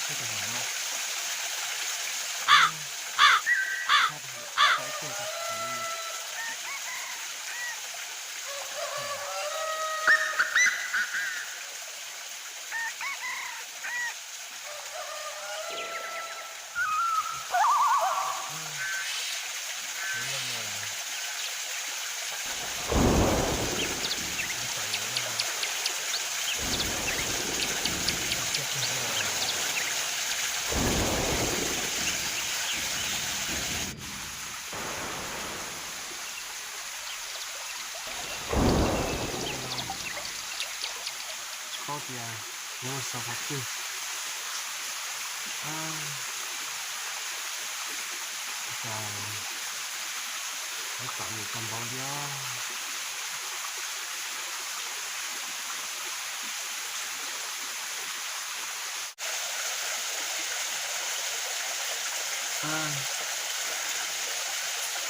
Tsis paub tias yuav mus xaus qhov twg. Cas yuav txom nyem kawg nkaus li os.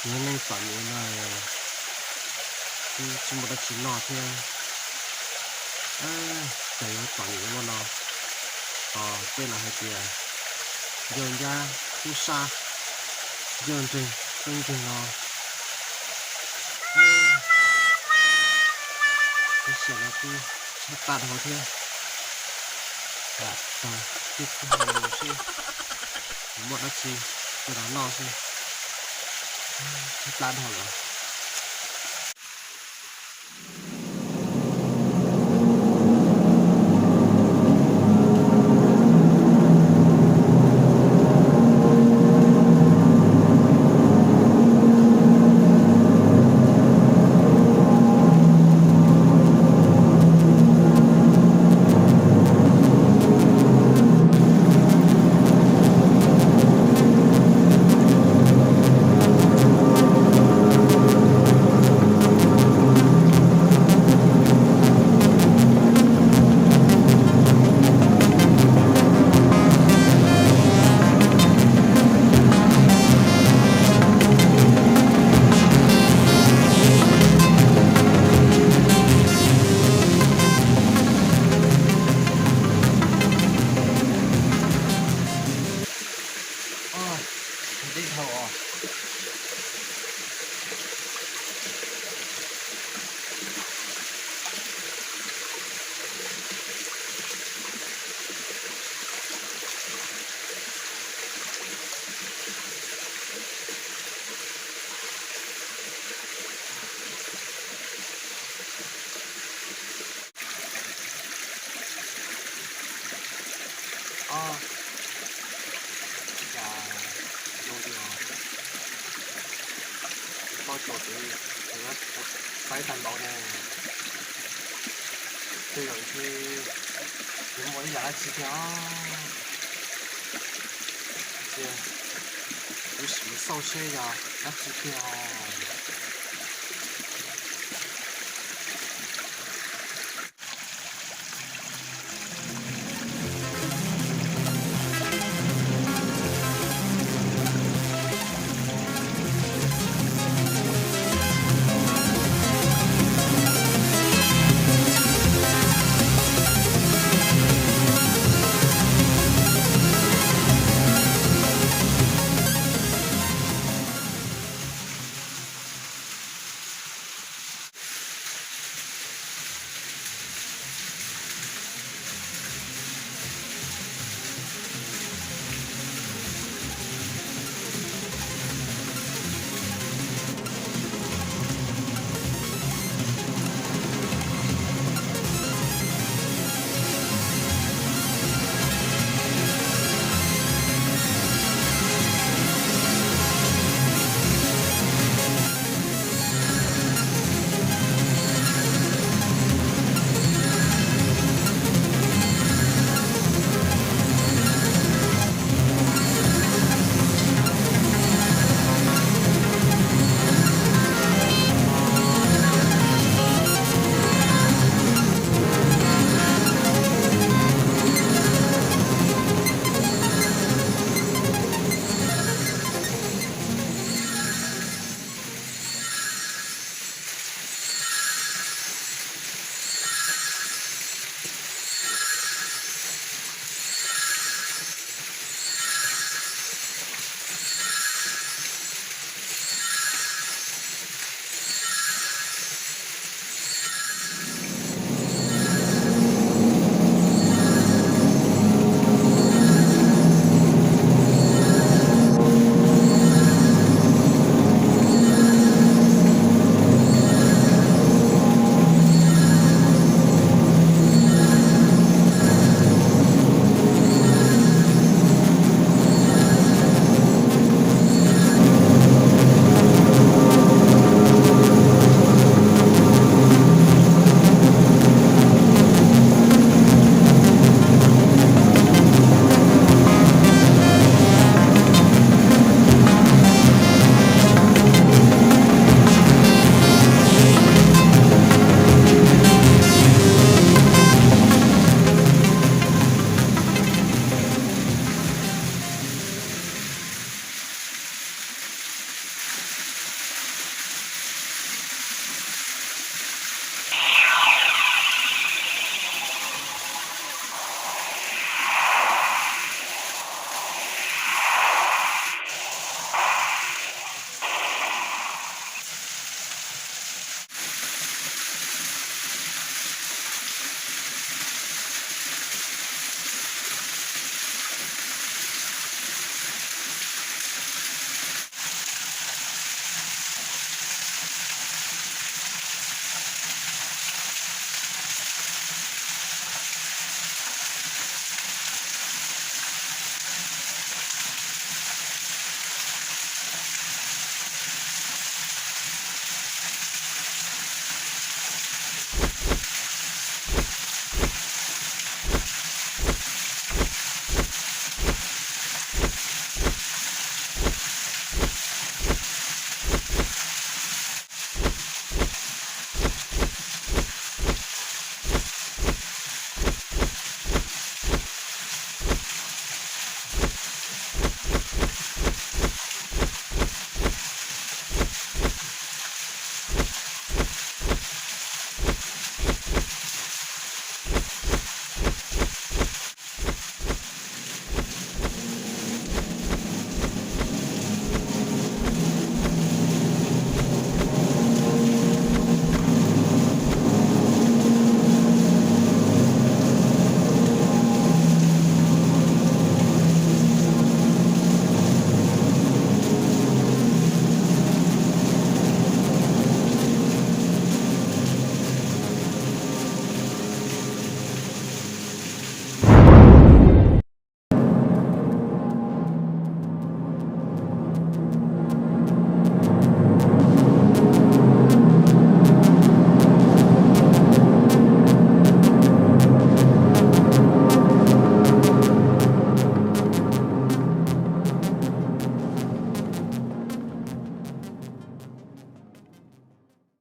Yog neeg txom nyem no, tsis muaj dab tsi noj thiab. Cas yuav txom nyem ua luaj no. Tos tej laus hais tias ncauj ncab kub sab, ncauj nreeg kub nreeg no. Ib sim no twb tshaib plab dhau thiab. Tag kis no seb puas muaj dab tsi coj los noj xwb, tshaib plab dhau lawm. Deb dhau os. Ob, cas zoo li os. Tsis paub tsuas twv, tsuas yuav faib tag npaum ne. Tej zaum ntshe yuav muaj ib yam dab tsi tiag os. Cia kuv sim mus xauj seb yog dab tsi tiag os.